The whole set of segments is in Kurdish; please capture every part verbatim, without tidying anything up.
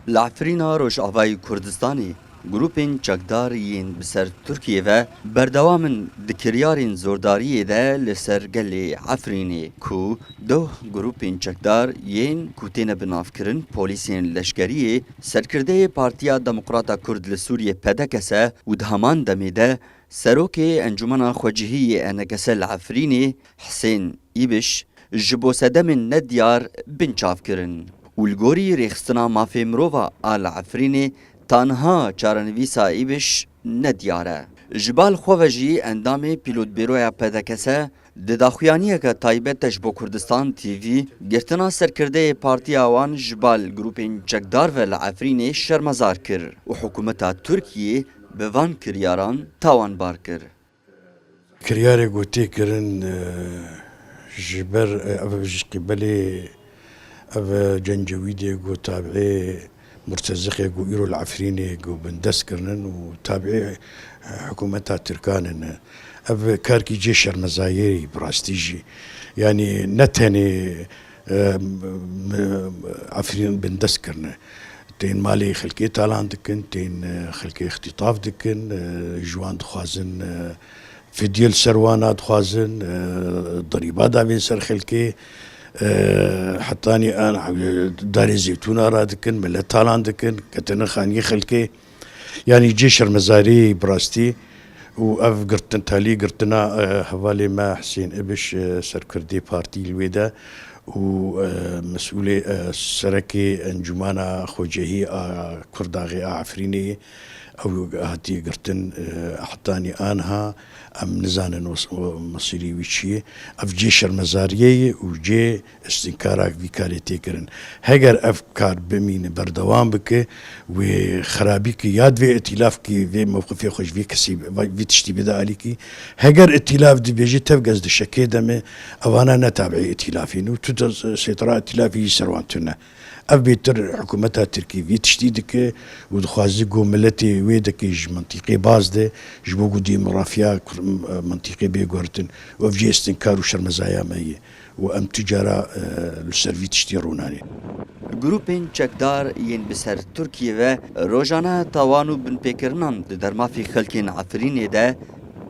Li Efrîna Rojavayê Kurdistanê grûpên çekdar yên bi ser Tirkiyê ve berdewam in di kiryarên zordariyê de li ser gelê Efrînê, ku doh grûpên çekdar yên ku têne binavkirin polîsên leşkeriyê, serkirdeyê Partiya Demokrata Kurd li Sûriyê P D K S û di heman demê de serokê Encûmena Xwecihî yê E N K S li Efrînê Hisên Îbiş ji bo sedemên nediyar binçav kirin û li gorî Rêxistina Mafê Mirova a li Efrînê ta niha çarenivîsa Îbiş nediyar e. Ji bal xwe ve jî endamê pîlotbêroya P D K S di daxuyaniyeke taybet de ji bo Kurdistan T V girtina serkirdeyê partiya wan ji bal grûpên çekdar ve li Efrînê şermezar kir û hikûmeta Tirkiyê bi van kiryaran tawanbar kir. Kiryarê ku tê kirin, e, ji ber, e, ev ji qîbelê ev Cencewîdê ku tabiê Murtezixê ku îro li Efrînê ku bindest kirinin û tabiê, e, hikûmeta Tirkan in. Ev karkî cê şermezayê ye bi rastî jî. Yanî ne tenê, e, m-, m-, Efrîn bindest kirine. Tên malê xelkê talan dikin, tên, e, xelkê îxtîtaf dikin, e, ji wan dixwazin, e, fidye li ser wana dixwazin, e, derîba davên ser xelkê, e, hetanî an, e, darê zeytûna radikin, milet talan dikin, ketine xaniyê xelkê. Yanî cê şermezarî bi rastî û ev girtin, talî girtina, e, hevalê me Hisên Ibiş, e, serkirdê partî li wê de û, e, mesûlê, e, serekê Encûmana Xwecehî a Kurdaxê a Efrînê, ew hatiye girtin, e, hetanî aniha em nizanin wes-, mesîrê wî çi ye. Ev cê şermezariyê ye û cê îstînkara vî karê tê kirin. Heger ev kar bimîne, berdewam bike, wê xerabî ki ya divê îtîlaf ki vê mewqifê xwe ji vê kesî, vê tiştî bide alîkî. Heger îtîlaf dibêje tev gez di şekê de me, evana ne tabiî îtîlafî ne û tu de sêtara îtîlafî jî ser wan tune. Ev bêtir hikûmeta Tirkî vê tiştî dike û dixwaze ku miletê wê dike ji mintîqê baz de, ji bo ku demografiya kur-, mintîqê bê guhertin û ev jî îstînkar û şermezaya me ye. û em tu cara, e, li ser vî tiştî rûnanîn. Grûpên çekdar yên bi ser Tirkiyê ve rojane tawan û binpêkirinan di dermafê xelkên Efrînê de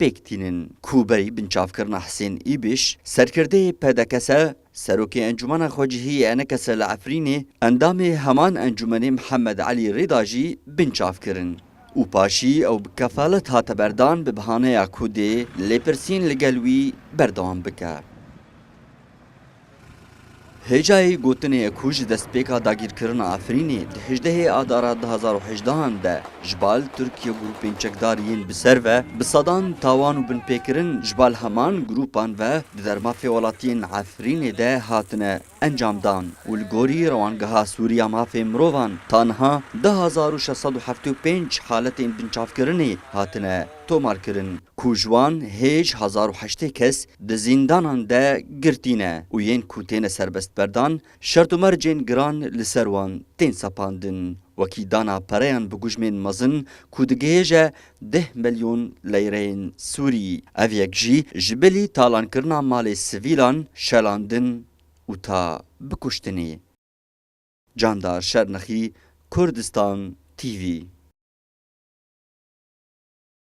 pêk tînin. Ku berî binçavkirina Hisên Îbiş, serkirdeyê P D K S, serokê Encûmena Xwecihî yê E N K S li Efrînê, endamê heman encûmenê Mihemed Elî Rêda jî binçav kirin û paşî ew bi kefalet hate berdan bi bihaneya ku dê lêpirsîn li gel wî berdewam bike. Hêjayî gotinê ye ku ji destpêka dagîrkirina Efrînê di hejdehê Adara du hazar û hejdehan de ji bal Tirkiye grûpên çekdar yên bi ser ve bi sedan tawan û binpêkirin ji bal heman grûpan ve di dermafê welatiyên Efrînê de hatine encamdan û li gorî Rewangeha Sûrî ya Mafê Mirovan ta niha du hezar û şeş sed û heftê û pênc haletên binçavkirinê hatine tomarkirin, ku ji wan hêj hezar û heştê kes di zîndanan de girtî ne û yên ku têne serbestberdan, şert û mercên giran li ser wan tên sepandin, wekî dana pereyan bi gujmên mezin ku digihêje deh milyon leyreyên Sûrî. Ev yek jî ji bilî talankirina malê sivîlan, şelandin û ta bikuştinê. Candar Şernexî, Kurdistan T V.